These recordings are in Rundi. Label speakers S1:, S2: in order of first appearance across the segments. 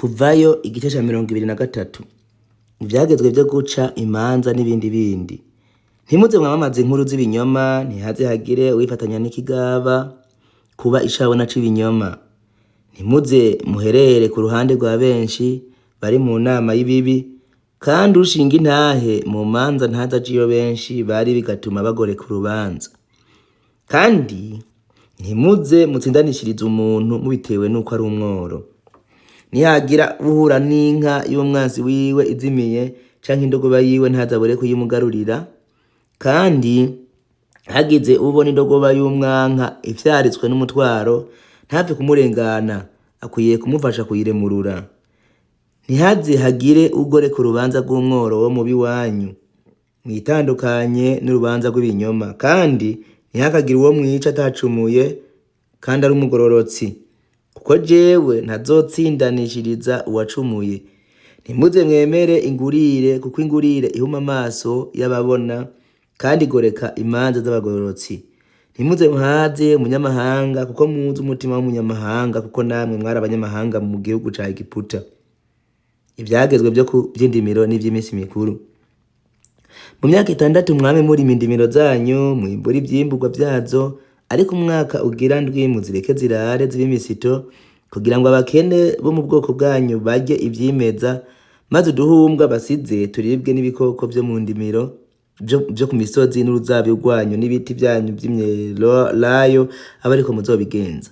S1: Kuvayo igice ca 23. Ivyagezwe vyo guca imanza n'ibindi bindi. Ntimuze mwamamaze inkuru z'ibinyoma, ntihaze hagire uwifatanya n'ikigaba kuba icabona c'ibinyoma. Ntimuze muherere ku ruhande rwa benshi bari mu nama y'ibibi, kandi ushinga intahe mu manza ntaze aje iyo benshi bari bigatuma bagoreka urubanza. Kandi ntimuze mutsindanishirize umuntu mubitewe n'uko ari umworo. Nihagira uhura n'inka y'umwansi wiwe izimiye canke indogoba yiwe ntaze abure kuyimugarurira, kandi hagize ubona indogoba y'umwanka ifyaritswe n'umutwaro ntapfe kumurengana, akwiye kumufasha kuyiremurura. Ntihaze hagire ugoreka urubanza rw'umworo wo mu b'iwanyu, mwitandukanye n'urubanza rw'ibinyoma, kandi ntihakagire uwo mwica atacumuye kandi ari umugororotsi, kuko jewe ntazotsindanishiriza uwacumuye. Ntimuze mwemere ingurire, kuko ingurire ihuma amaso y'ababona kandi igoreka imanza z'abagororotsi. Ntimuze muhaze umunyamahanga, kuko muzi umutima w'umunyamahanga, kuko namwe mwari abanyamahanga mu gihugu ca Egiputa. Ivyagezwe vyo vy'indimiro n'ivy'iminsi mikuru. Mu myaka 6 mwame murima indimiro zanyu, mwimbure ivyimburwa vyazo, ariko umwaka ugira ndwi muzireke zirare zibe imisito, kugira ngo abakene bo mu bwoko bwanyu barye ivyimeza, maze uduhumbwa basize turibwe n'ibikoko vyo mu ndimiro vyo ku misozi n'uruzabibu rwanyu n'ibiti vyanyu vy'imyelayo, abe ariko muzobigenza.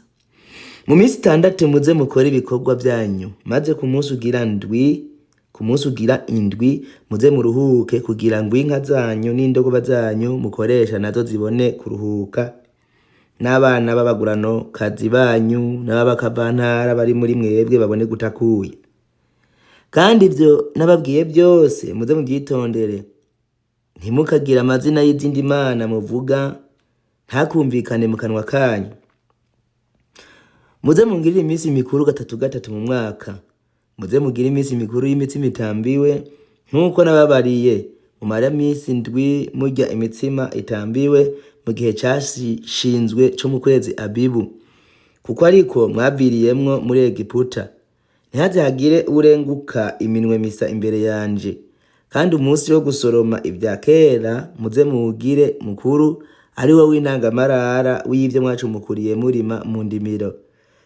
S1: Mu minsi 6 muze mukore ibikorwa vyanyu, maze ku munsi ugira ndwi, ku munsi ugira indwi muze muruhuke, kugira ngo inka zanyu n'indogoba zanyu mukoresha nazo zibone kuruhuka, n'abana b'abaguranokazi banyu n'ab'abakavantara bari muri mwebwe babone gutakuye. Kandi ivyo nababwiye byose muze muvyitondere. Ntimukagire amazina y'izindi mana muvuga, ntakumvikane mu kanwa kanyu. Muze mungirire iminsi mikuru gatatu gatatu mu mwaka. Muze mugire iminsi mikuru y'imitsima itambiwe, nk'uko nababariye. Mumare iminsi 7 murya imitsima itambiwe mu gihe cashinzwe co mu kwezi Abibu, kuko ariko mwaviriyemwo muri Egiputa. Ntihaze hagire urenguka iminwe misa imbere yanje. Kandi umunsi wo gusoroma ivya kera muze muwugire mukuru, ari wo w'intangamarara w'ivyo mwacumukuriye murima mu ndimiro.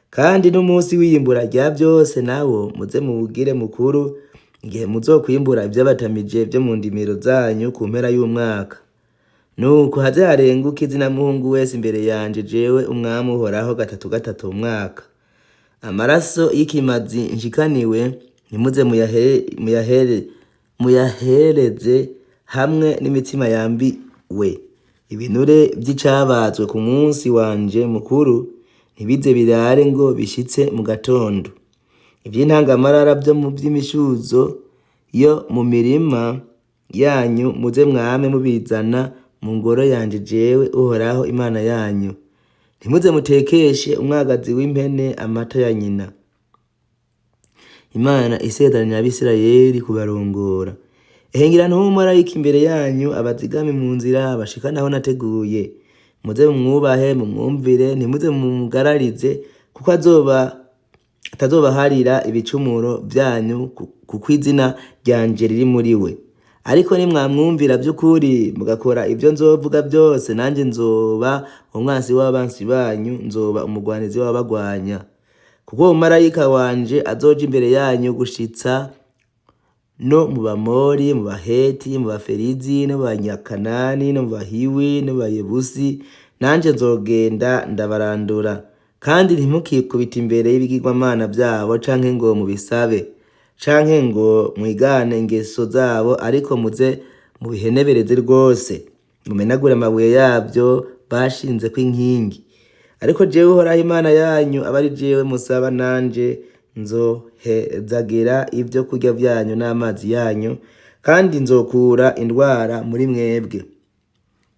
S1: Kandi n'umunsi w'iyimbura rya vyose nawo muze muwugire mukuru, igihe muzokwimbura ivyabatamije vyo mu ndimiro zanyu ku mpera y'umwaka. Nuko haze harenguke izina muhungu wese imbere yanje jewe umwami Uhoraho gatatu gatatu mu mwaka. Amaraso y'ikimazi nshikaniwe ntimuze muyahereze hamwe n'imitsima yambiwe. Ibinure vy'icabazwe ku munsi wanje mukuru ntibize birare ngo bishitse mu gatondo. Ivy'intangamarara vyo mu vy'imishuzo yo mu mirima yanyu muze mwame mubizana mu ngoro yanje jewe Uhoraho Imana yanyu. Ntimuze mutekeshe umwagazi w'impene amata ya nyina. Imana isezeranira Abisirayeli kubarongora. Ehe ngira ntume umumarayika imbere yanyu abazigame mu nzira abashikane aho nateguye. Muze mumwubahe mumwumvire, ntimuze mumugararize, kuko atazobaharira ibicumuro vyanyu, kuko izina ryanje riri muri we. Ariko nimwamwumvira vy'ukuri mugakora ivyo nzovuga vyose, nanje nzoba umwansi w'abansi banyu, nzoba umugwanizi w'ababagwanya. Kuko uwo mumarayika wanje azoja imbere yanyu gushitsa no mu Bamori, mu Baheti, mu Baferizi, no mu Banyakanani, no mu Bahiwi, no mu Bayebusi, nanje nzogenda ndabarandura. Kandi ntimukikubite imbere y'ibigirwamana vyabo canke ngo mubisabe, canke ngo mwigane ingeso zabo, ariko muze mubihenebereze rwose, mumenagure amabuye yavyo bashinzeko inkingi. Ariko jewe Uhoraho Imana yanyu abe ari jewe musaba, nanje nzohezagira ivyo kurya vyanyu n'amazi yanyu, kandi nzokura indwara muri mwebwe.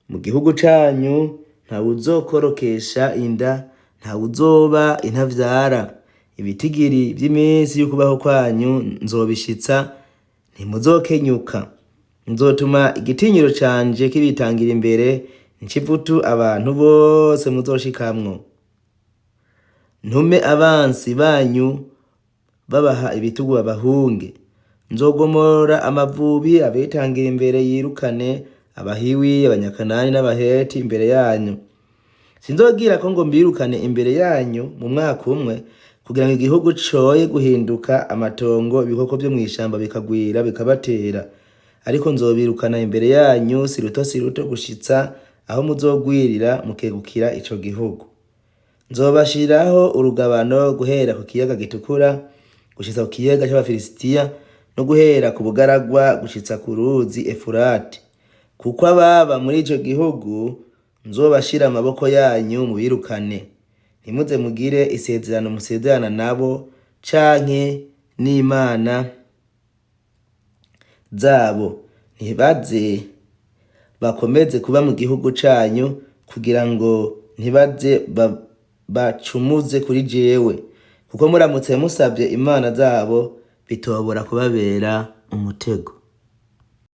S1: Mu gihugu canyu ntawuzokorokesha inda, ntawuzoba intavyara. Ibitigiri vy'iminsi y'ukubaho kwanyu nzobishitsa, ntimuzokenyuka. Nzotuma igitinyiro canje kibitangira imbere, ncivutu abantu bose muzoshikamwo. Ntume abansi banyu babaha ibitugu babahunge. Nzogomora amavubi abitangira imbere yirukane Abahiwi, Abanyakanani n'Abaheti imbere yanyu. Sinzogirako ngo mbirukane imbere yanyu mu mwaka umwe, kugira ngo igihugu coye guhinduka amatongo, ibikoko vyo mw'ishamba bikagwira bikabatera. Ariko nzobirukana imbere yanyu siruto siruto gushitsa aho muzogwirira mukegukira ico gihugu. Nzobashiriraho urugabano guhera ku kiyaga gitukura gushitsa ku kiyaga c'Abafilisitiya no guhera ku bugaragwa gushitsa ku ruzi Efurati. Kuko ababa muri ico gihugu nzobashira amaboko yanyu mubirukane. Ntimuze mugire isezerano musezerana nabo canke n'imana zabo, ntibaze bakomeze kuba mu gihugu canyu kugira ngo ntibaze bacumuze kuri jewe, kuko muramutse musavye imana zabo bitobora kubabera umutego.